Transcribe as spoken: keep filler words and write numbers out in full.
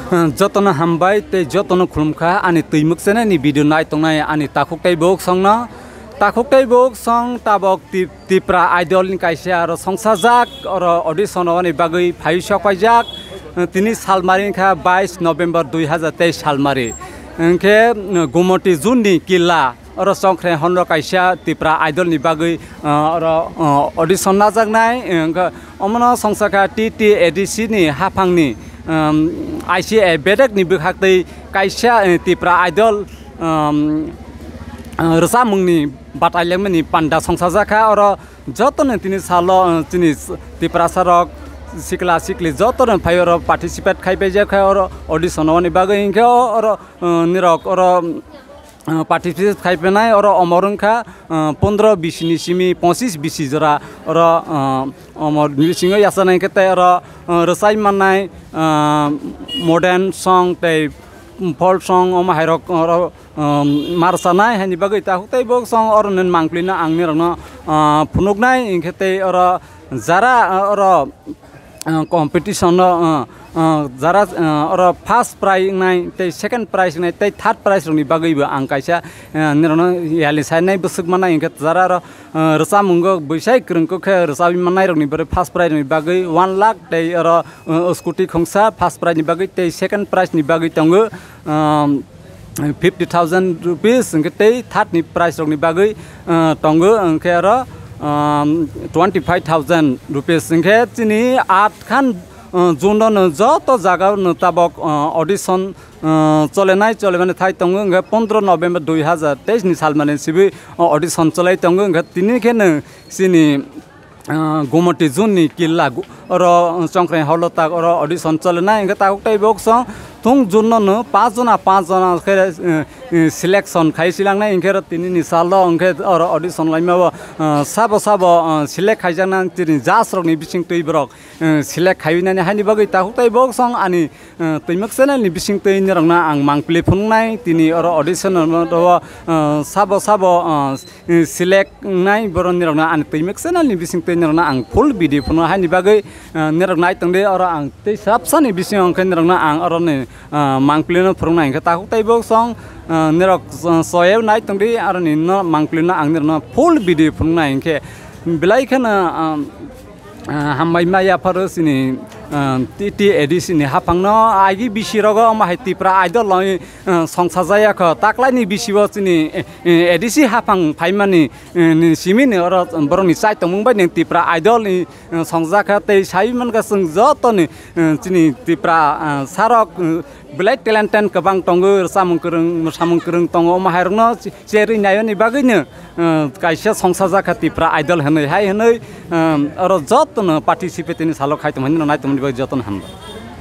Jotono hambai tei jotono khulumkha ani twimwk channel ni video nai tongnai ani takhuk tei bok songno. Takhuk tei bok song tabok Tip-, Tipra Idol ni kaisa aro songsajak oro audition rwani bagwi phai sok paijak. Tini salmari wngkha bais November dui hazar teis salmari. Hwnkhe Gumoti Jun ni killa oro Chongkhreng Hall o kaisa Tipra Idol ni bagwi, ah, oro, ah, audition najaknai, eh, wngkha omono songsa kha T T A D C ni haphangni, um, I C A bedek ni bwkhaktwi kaisa, eh, Tipra Idol, um, ah, rwchapmungni batai lemani panda songsajak kha. Oro jotono tini salo, eh, chini Tiprasa rok sikla sikli jotono phai oro participate khai paijak kha oro audition oni bagwi, hinkhe o-, oro, eh, nirok oro, ah, participate khai phainai oro omor wngkha, ah, pondro bisi ni simi pochis bisi jora oro, ah, omor bisingo yachanai khe tei oro, ah, rwchai mannai, ah, modern song tei folk song omo hairok oro, ah, marsanai haini bagwi takhuk tei bok song oro nini mangpili no ang nirokno, ah, phunuknai hinkhe tei oro jara, ah, oro ah, competition no, ah, ah, jara, ah, oro first prize wngnai tei second prize wngnai tei third prize rokni bagwibo ang kaisa, ah, nirokno yali sainai bwswk mannai hinkhe jara oro, ah, rwchapmungo bwsai kwrwngkuk khe rwchapwi mannai rokni bagwi first prize rokni bagwi one lakh tei oro, ah, scooty khungsa first prize ni bagwi tei second prize ni bagwi tongo, ah, fifty thousand rupees, hwnkhe tei third ni prize rokni bagwi, ah, tongo, hwnkhe oro, um, twenty five thousand rupees. Hwnkhe chini aat khan, ah, June no joto jaga no tabok, ah, audition, ah, cholenai cholemani thai tongo, hwnkhe pondro November dui hazar teis ni salmani sibui, ah, audition cholai tongo, hwnkhe tini khe no chini ah, Gumoti Jun ni killa gu-, oro Chongkhreng Hall o tak oro audition cholenai, hwnkhe takhuk tei bok song thung June no no panch jona, panch jona khe, eh, eh, selection khai silangnai, hwnkhe oro tini ni salo hwnkhe oro audition laima o, ah, sabo sabo, ah, select khaijaknai tini judge rokni bising twi borok, eh, select khaiwi nani haini bagwi takhuk tei bok song ani, eh, twimwk channel ni bising twi nirokno ang mangpili phunuknai tini oro audition o, eh, sabo sabo, eh, eh, select wngnai borok nirokno ani twimwk channel ni bising twi nirokno ang full video phunuknai haini bagwi, eh, nirok nai tongdi oro ang tei sabsani bising hwnkhe nirokno ang oroni, eh, mangpili no phunuknai hwnkhe takhuk tei bok song, eh, nirok, eh, soyeb nai tongdi aroni no mangpili no ang nirokno full video phunuknai hwnkhe belai kheno, ah, ah, hambai ma yapharo chini, ah, T T A D C ni haphangno agi bisi rogo omo hai Tipra Idol loi, ah, songsajaya kho taklaini bisi o chini, eh, eh, A D C haphang phaimani, eh, ni simi ni oro borokni chai tongmung bai ni Tipra Idol ni, eh, songjak kha tei sai mankha chwng joto ni, eh, chini Tipra, ah, sarok, eh, belai talented kwbang tongo, rwchapmung kwrwng, mwsamung kwrwng tongo, omo hai rokno cherwi naiyani bagwino, eh, kaisa songsajak kha Tipra Idol hinwi hai hinwi, eh, oro jotono participate ni salo khai tongmani no nai tongmani bagwi jotono hambai.